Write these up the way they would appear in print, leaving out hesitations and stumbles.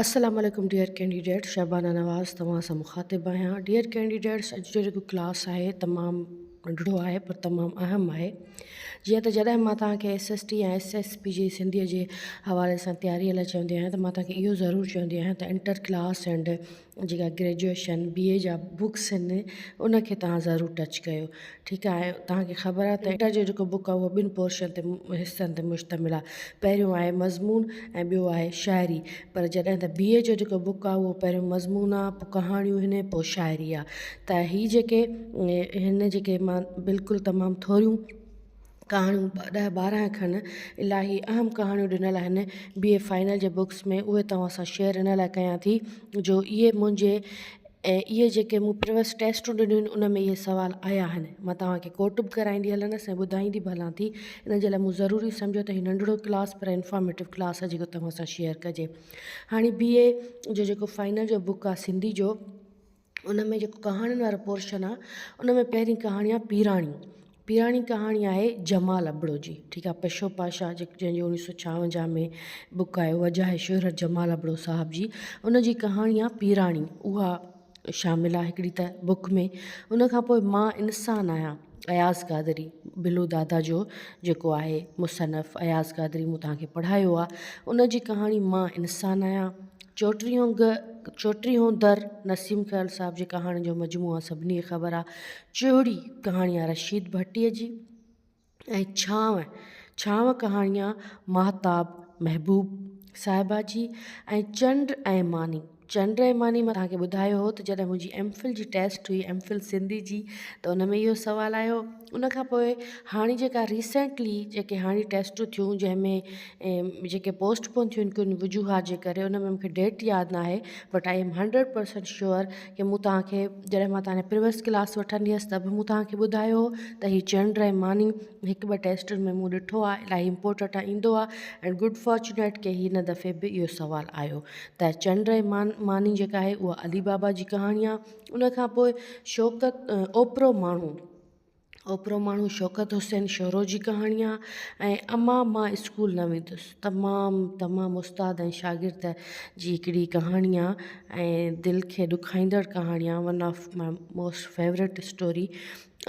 السلام عليڪم dear candidates Shabana Nawaz توهان سان مخاطب آهيان ڊيئر ڪينڊيڊيٽس اڄ جو جيڪو ڪلاس آهي تمام ننڍڙو آهي پر تمام اهم آهي جيئن ته جڏهن مان توهان کي S S T ۽ S S P جي سنڌيء جي حوالي سان تياريء لاء چوندي آهيان ته مان توهان کي اهو ضرور چوندي آهيان ته انٽر ڪلاس اينڊ جيڪا گريجوئيشن بي اي جا بڪس آهن ان کي توهان ضرور ٽچ ڪيو ٺيڪ آهي توهان کي خبر آهي ته انٽر جو جيڪو بڪ آهي اهو ٻن پورشن تي حصن تي مشتمل آهي پهريون آهي مضمون ۽ ٻيو آهي شاعري پر جڏهن ته بي اي جو جيڪو بڪ آهي اهو پهريون مضمون آهي پوء ڪهاڻيون آهن پوء شاعري آهي ته هي جيڪي هن جيڪي مان بلڪل تمام ٿوريون ڪهاڻيون ڏهه 12 کن الاهي اهم ڪهاڻيون ڏنل آهن بي اي فائنل جي بڪس ۾ اهي توهان سان شيئر ان لاء ڪيان ٿي جو اهي منهنجي ۽ اهي جيڪي مون پريوس ٽيسٽون ڏنيون آهن ان ۾ اهي سوال آيا آهن مان توهان کي ڪوٽ به ڪرائيندي هلندس ۽ ٻڌائيندي به هلان ٿي ان جي لاء مون ضروري سمجهيو ته هي ننڍڙو ڪلاس پر انفارميٽو ڪلاس آهي جيڪو توهان سان شيئر ڪجي هاڻي بي اي جو جيڪو فائنل جو بڪ آهي سنڌي جو ان ۾ جيڪو ڪهاڻين وارو پورشن آ ان ۾ پهرين ڪهاڻي آ پيراڻي پيراڻي ڪهاڻي آهي جمال ابڙو جي ٺيڪ آ پشو پاشا جنهن جو 1956 ۾ بڪ آيو وجهه شهرت جمال ابڙو صاحب جي ان جي ڪهاڻي آ پيراڻي اها شامل آ هڪڙي ته بڪ ۾ ان کان پوء مان انسان آهيان اياز قادري بلو دادا جو جيڪو آهي مصنف اياز قادري مون توهان کي پڙهايو آ ان جي ڪهاڻي مان انسان آهيان چوٽيهون چوٽيهون در نسيم خيال صاحب جي ڪهاڻين جو مجموعو آهي سڀني کي خبر آهي چوهڙي ڪهاڻي آهي رشيد ڀٽيء جي ۽ ڇانو ڇانو ڪهاڻي آهي ماهتاب محبوب صاحبه جي ۽ چنڊ ۽ ماني چنڊ ۽ ماني مان توهان کي ٻڌايو هو ته جڏهن منهنجي ايم فل جي ٽيسٽ هئي ايم فل سنڌي جي ته ان ۾ اهو سوال آيو ان کان پوء هاڻي جيڪا ريسينٽلي جيڪي هاڻي ٽيسٽون ٿيون جنهن ۾ جيڪي پوسٽ پون ٿيون ڪن وجوهات جي ڪري ان ۾ مونکي ڊيٽ ياد ناهي but I am 100% sure ڪي مون توهان کي جڏهن مان توهان جي پريويس ڪلاس وٺندي هيس ته به مون توهان کي ٻڌايو هو ته هي چنڊ ۽ ماني هڪ ٻه ٽيسٽن ۾ مون ڏٺو آهي الاهي امپورٽنٽ آهي ايندو آهي ۽ گڊ فارچونيٽ ڪي هن دفعي به اهو سوال آيو ته چنڊ ۽ ماني جيڪا آهي اها علي بابا جي ڪهاڻي آهي ان کان پوء شوڪت اوپرو ماڻهو اوپرو ماڻهو شوڪت حسين شورو جي ڪهاڻي آ ۽ اما مان اسڪول نه ويندس تمام تمام استاد ۽ شاگرد جي هڪڙي ڪهاڻي آ ۽ دل کي ڏکائيندڙ ڪهاڻي آ one of my most favourite story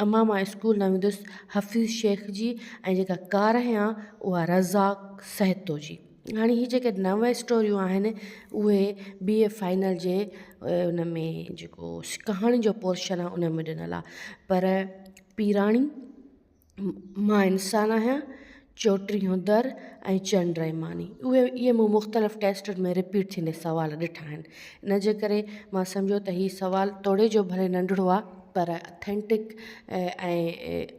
اما مان اسڪول نه ويندس حفيظ شيخ جي ۽ جيڪا ڪارنهن آ اها رزاق سهتو جي. هاڻي هي جيڪي نو اسٽوريون آهن اهي بي اي فائنل جي ان ۾ جيڪو ڪهاڻي جو پورشن آهي ان ۾ ڏنل آهي پر پيراڻي مان انسان آهيان چوٽيهون در ۽ چنڊ ۽ ماني اهي اهي مون مختلف ٽيسٽن ۾ رپيٽ ٿيندي سوال ڏٺا آهن ان جي ڪري مان سمجهو ته هي سوال توڙي جو ڀلي ننڍڙو آهي پر اٿينٽڪ ۽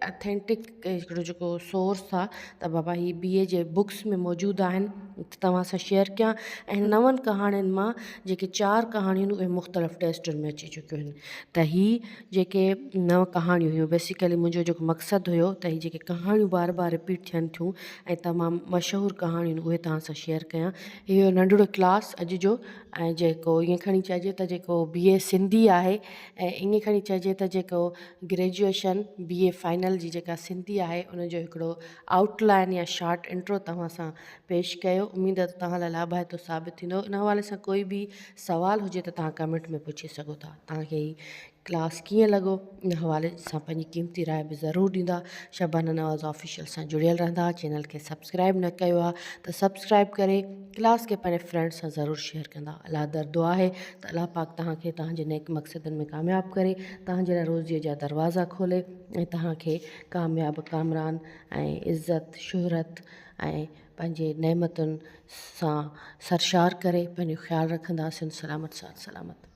اٿينٽڪ هڪڙو جيڪو سورس آ ته بابا هي بي اي جي بڪس ۾ موجود آهن ته توهان سان شيئر ڪيان ۽ نون ڪهاڻين مان جيڪي چار ڪهاڻيون آهن اهي مختلف ٽيسٽن ۾ اچي چڪيون آهن ته هي جيڪي نو ڪهاڻيون هيون بيسيڪلي منهنجو جيڪو مقصد هيو ته هي جيڪي ڪهاڻيون بار بار رپيٽ ٿين ٿيون ۽ تمام مشهور ڪهاڻيون آهن اهي توهان سان شيئر ڪيان هي هيو ننڍڙو ڪلاس اڄ جو ۽ جيڪو ائين کڻي چئجي ته جيڪو بي اي سنڌي آهي ۽ ائين کڻي چئجي ته جيڪو گريجوئيشن بي اي فائنل جي جيڪا سنڌي آهي ان جو هڪڙو آئوٽ لائن يا شارٽ انٽرو توهان سان پيش ڪيو اميد ته توهان لاء لاڀائتو ثابت ٿيندو ان حوالي سان ڪوئي به سوال هجي ته توهان ڪمينٽ ۾ پڇي سگهو ٿا توهان کي هي ڪلاس ڪيئن لڳو ان حوالي سان پنهنجي قيمتي راء به ضرور ڏيندا شبانه نواز آفيشل سان جڙيل رهندا چينل کي سبسڪرائب نه ڪيو آهي ته سبسڪرائب ڪري ڪلاس کي پنهنجي فرينڊ سان ضرور شيئر ڪندا الله در دعا آهي ته الله پاڪ توهان کي توهان جي نيڪ مقصدن ۾ ڪامياب ڪري توهان جي لاء روزيء جا دروازا کولي ۽ توهان کي ڪامياب ڪامران ۽ عزت شهرت ۽ پنهنجي نعمتن سان سرشار ڪري پنهنجو خيال رکندا سنڌ سلامت ساٿ سلامت.